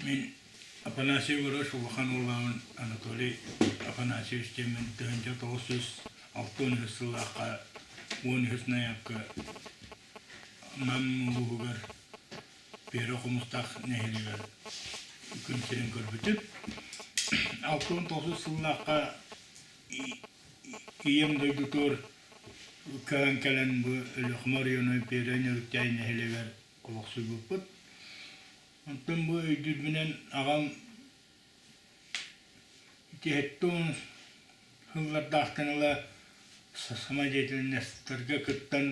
Мин Афанасий Егорович улахан уолаабын Анатолий Афанасьевич диэммин 1963 сыллаахха 13 ноябрьга Нам улууһугар Пера Хомустаах нэһилиэгэр күн сирин көрбүтүм. 69 сыллаахха ийэм дойдутугар көһөн кэлэн бу Өлүөхүмэ оройуонун Пера Нөрүктээй нэһилиэгэр олохсуйбуппут. Онтон бу өйдүүрбүнэн аҕам ити сыллардаахтан ыла самодеятельностарга кыттан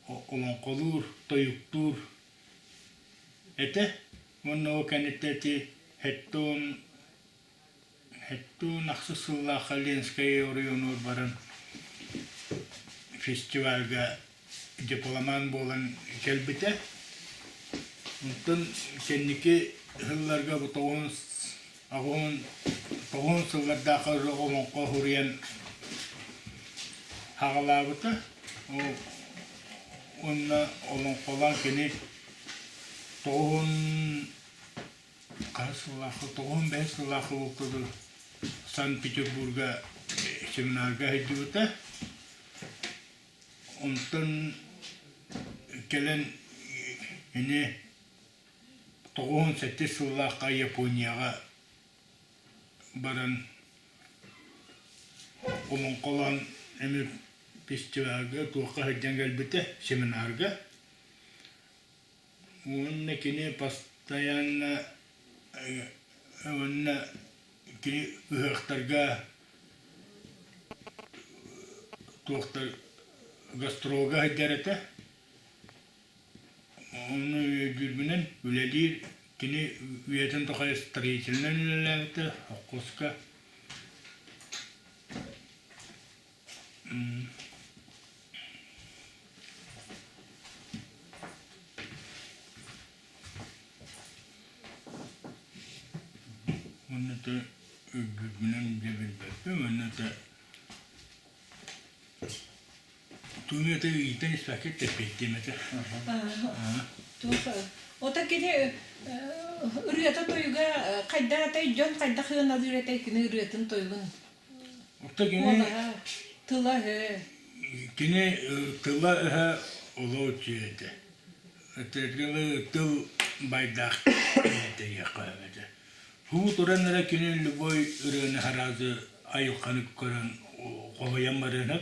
олоҥхолуур, тойуктуур этэ. Уонна ол кэнниттэн ити хэттон Хэттуун ахсыс сыллаахха Ленскэй оройуонугар баран фестивальга дипломант буолан кэлбитэ. Онтон кэнники сылларга бу тоҕуһун аҕыһын тоҕуһун сыллардаахха олоҥхо суруйан саҕалаабыта. Уонна олоҥхолоон кини тоҕуһун Хаһыс сыллаахха, тоҕуһун бэһис сыллаахха буолта Санкт-Петербурга семинарга сылдьыбыта. Онтон кэлэн ини тоҕуһун сэттис сыллаахха Японияҕа баран олоҥхолоон эмиэ фестивальга туохха сылдьан кэлбитэ семинарга. Уонна кини постоянно уонна кини ыһыахтарга туохтар гастролга сылдьар этэ. Ону өйдүүрбүнэн үлэлиир кини үйэтин тухары строителинэн үлэлээбитэ холкуоска. Уонна да үрдүгүнэн дьэ билбэппин уонна да тугу да ыйытан испэккэ тэппиэттиэм этэ. Туох Ото кини ырыата-тойуга хайдах этэй, дьон хайдах ыаналыыр этэй кини ырыатын тойугун? Оттон кини Тыла-өһө. Кини тыла-өһө олох үчүгэй этэ. Этэргэ тыл байдаах этэ диэххэ этэ. Һуу туран эрэ кини любой ырыаны сразу айылҕаны көрөн хоһуйан барыан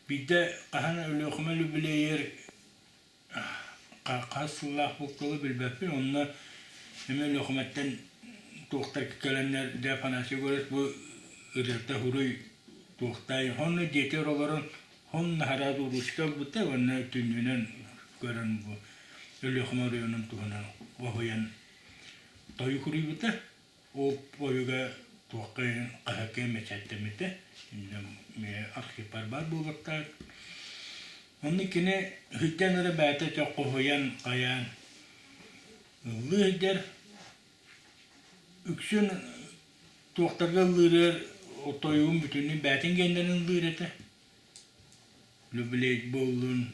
Биирдэ хаһан Өлүөхүмэ үбүлүөйүгэр Хас сыллаах булталы билбэппин, онно эмиэ Өлүөхүмэттэн туохтар кэлэннэр дьэ Афанасий Егорович бу ырыата хуруй туохтай онно дьиэтигэр олорон хон наһараат уруучка ылбыта уонна түннүнэн көрөн бу Өлүөхүмэ оройуонун туһунан хоһуйан тойук суруйбута. Ол ойуга туохха хаһыакка бэчээттэммитэ. Иннэ архивпар баар буолуохтаах. Онно кини сылдьан эрэ бэйэтэ хоһуйан хайаан ыллыы сылдьар. Үксүн туохтарга ыллыырыгар тойугун бүтүннүү бэйэтин геннэрин ыллыыр этэ. Люблейт буоллун,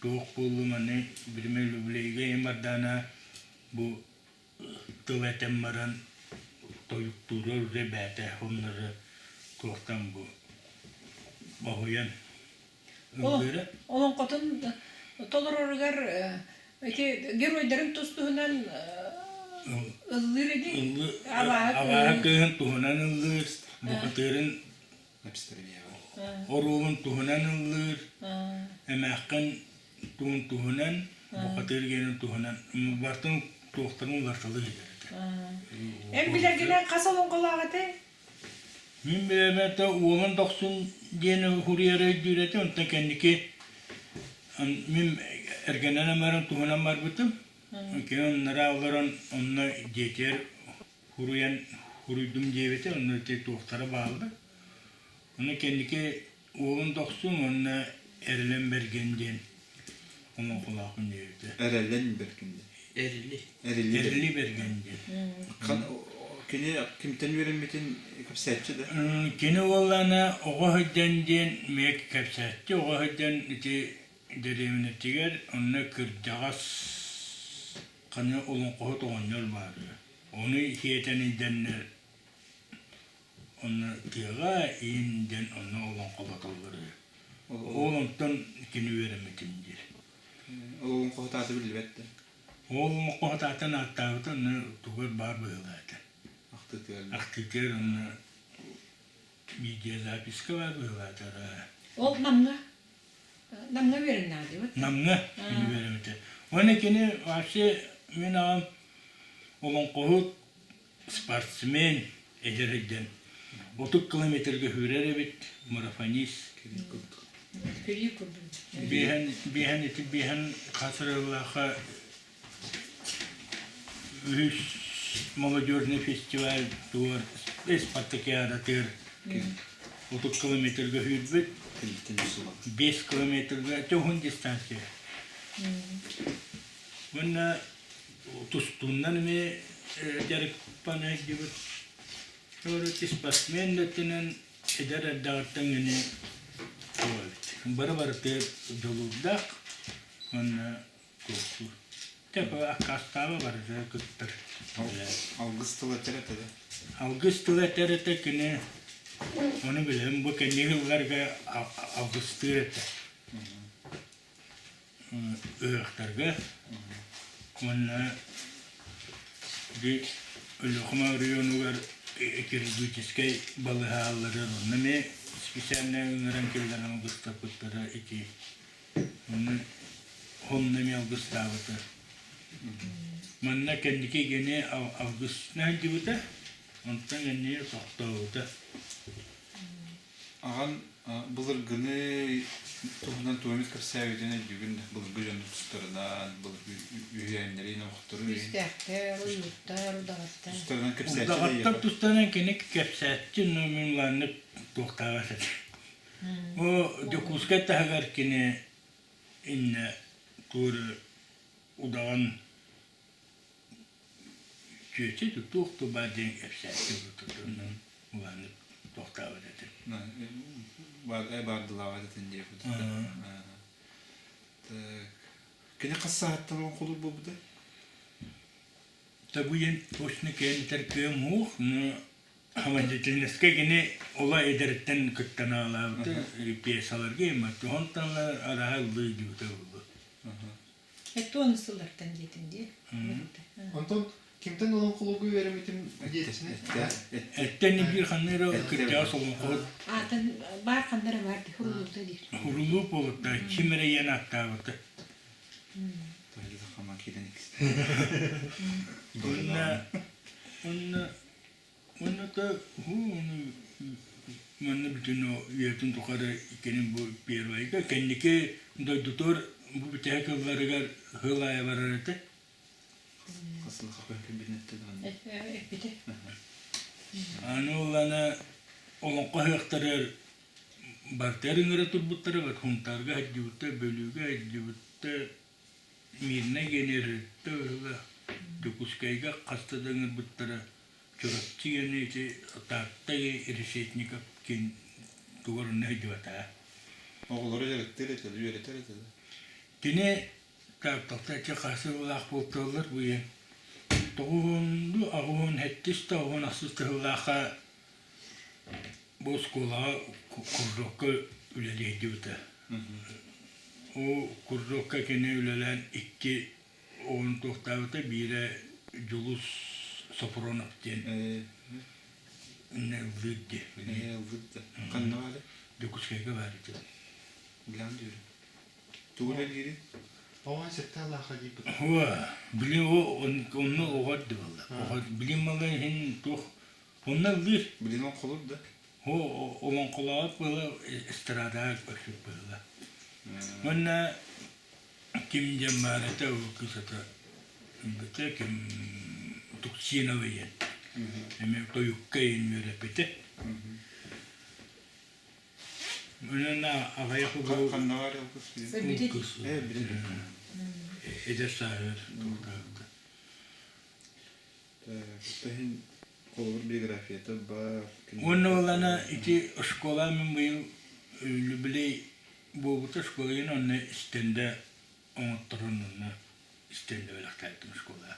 туох буоллун аны билимэ Люблейгэ ийэм бардаана бу тыл этэн баран тойуктуура уже бэйэтэ оннору туохтан бу боһуйан ыллыыра. Олоҥхотун толороругар ити геройдарын тус-туһунан ыллыыр ини? Абааһы кыыһын туһунан ыллыыр, бухатыырын оруолун туһунан ыллыыр, эмээххин тугун туһунан, бухатыыр диэнин туһунан бартын туохтарын уларыталыы сылдьар этэ. Эн билэргинэн хас олоҥхолоох этэй? Мин билэрбэр Уолун Дохсун диэн суруйары өйдүүр этэ, онтон кэнники мин эргэнэн баран туһунан барбытым. Кини оннара олорон онно дьиэтигэр суруйан суруйдум диэбитэ, онно ити туохтара бааллар. Ону кэнники Уолун Дохсун уонна Эрэлэн Бэргэн диэн олоҥхолоохпун диэбитэ. Эрэлэн Бэргэн диэн. Эрили. Эрили. Эрили Бэргэн диэн. Кини кимтэн үөрэммитин кэпсээччи да? Кини уоллаана оҕо сылдьан диэн эмиэ кэпсээччи. Оҕо сылдьан ити дэриэбинэтигэр онно кырдьаҕас. Ханна олоҥхоһут оҕонньор баар үһү. Ону сиэтэн илдьэннэр онно тыаҕа иин диэн онно олоҥхолотоллор үһү. Ол онтон кини үөрэммитим диир. Ол олоҥхоһут аата биллибэт да? Ол олоҥхоһут аатын ааттаабыта онно тугар баар быһыылаах этэ. Ахтыытыгар. Ахтыытыгар онно видеозаписка баар быһыылаата. Ол Намҥа Намҥа үөрэннэҕэ диэбит. Намҥа кини үөрэммитэ. Уонна кини вообще мин аҕам олоҥхоһут, спортсмен эдэр сылдьан 30 километрга сүүрэр эбит, марафонист. Күрүү курдук. Биэһэн, биэһэн ити биэһэн хас ырыалаахха үһүс молодежный фестиваль туор спартакиадатыгар 30 километрга сүүрбүт, 5 километрга уһун дистанция. Уонна тустууннан эмиэ дьарыктана сылдьыбыт. Спортсмен да өттүнэн эдэр эрдэҕиттэн кини бары барытыгар дьулуурдаах уонна туохтуур. Тепа аккаастааба барыта кыттар. Алгыс тыл этэр этэ да? Алгыс тыл этэр этэ кини ону билэм бу кэнники сылларга алгыстыыр этэ. Ыһыахтарга уонна ити Өлүөхүмэ оройуонугар хирургическай балыыһалары онно эмиэ специально ыҥыран киллэрэн алгыстаппыттара ити Онно онно эмиэ алгыстаабыта. Манна кэнники кини алгысна сылдьыбыта, онтон кэнники тохтообута. Аҕан былыргыны туһунан тугу эмит кэпсээбитин өйдүүгүн да былыргы дьон тустарынан, былыргы үһүйээннэрин, олохторун Күүстээхтэр, уйуттар, удаҕаттар. Тустарынан кэпсээччи Удаҕаттар тустарынан кини кэпсээччи, но мин улааннык туохтаабат этим. Бу Дьокуускай таһыгар кини иннэ туора удаҕан чүөчэ туох да баар диэн кэпсээччи тутунан улааннык тохтообот этим. Баардылаабат этин диэбит. Кини хас сааһыттан олоҥхолуур буолбутай? Табыйан точно кээн кыам уох, но Самодеятельноска кини ола эдэриттэн кыттан аҕалаабыта, пьесаларга онтон араһа ыллыы илдьибитэ буолуо. Эттуон сыллартан диэтим дии. Онтон кимтэн олоҥхолууга үөрэммитим диэтисинэ? Эттэн биир ханна эрэ кырдьаҕас олоҥхоһут. Аатын баар ханна эрэ баар хурулуута диир. Хурулуу буолутта, ким эрэ ийэн ааттаабыта. Уонна уонна Уонна да ону манна бүтүн үйэтин тухары кини бу первайга кэнники дойдутугар бу бүтэһик ылларыгар сыл аайы барар этэ. Эппитэ. Аны ыллана олоҥхо ыһыахтарыгар бартыгар ыҥыра турбуттара, Сунтаарга сылдьыбыттар, Бүлүүгэ сылдьыбыттар, Мирнэй генералитет ыла Дьокуускайга хаста да ыҥырбыттара Чурапчы диэни ити Таатта Решетников кин тугар онно сылдьыбатаҕа. Оҕолору дьарыктыыр этэ, үөрэтэр этэ да? Кини Таатталта ити хас сыллаах буолталлар бу ийэ тоҕуһунду аҕыһын сэттис да оҕун ахсыс тыһыллаахха бу оскуолаҕа кружокка үлэлии сылдьыбыта. Ол кружокка кини үлэлээн икки оҕону туохтаабыта, биирэ Дьулус Сопронов диэн ыллыыр дии. Ыллыыр да. Ханна баары? Дьокуускайга баар этэ. Билэҕин диэри. Тугу үлэлиирий? Оҕо сэттэ дииппит. Уа, били онно оҕо эрдэ буолла. Оҕо билим мала иһин туох онно ыллыыр. Билин оҥхолур да? Олоҥхолообут буола эстрадаҕа көрсүбүт буола. Уонна ким диэн баар этэ ол кыыс ата ылбыта ким Туксинова диэн эмиэ тойукка иһин үөрэппитэ. Онон аҕыйах угу Ханна баар ол кыс? Кыс. Эдэр сааһыгар туохтаабыта. Иһин холобур биографията бар. Уонна олана ити школа мин быйыл юбилей буолбута школа онно истэнде оҥотторон онно. стендэ бэлэхтээбитим школаҕа.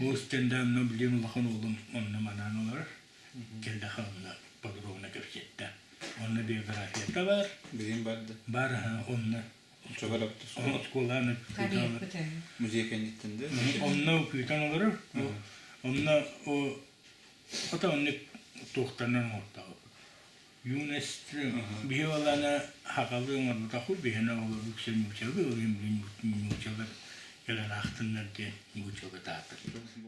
Ол стендэ онно билигин улахан уолум онно манаан олорор. Кэллэхэ онно подробно кэпсиэттэ. Онно биографията бар. Билигин бар да. Бар онно. Оскуоланы Музей кэнниттэн да? Онно күүтэн олорор. Онно ото оннук туохтанан оҥортоҕо. Юность биһи олана хахалы оҥорбутаху биһине олор үксэ нуучалыы, ол иһин нуучалар кэлэн аахтыннар диэн нуучалыы таатыр.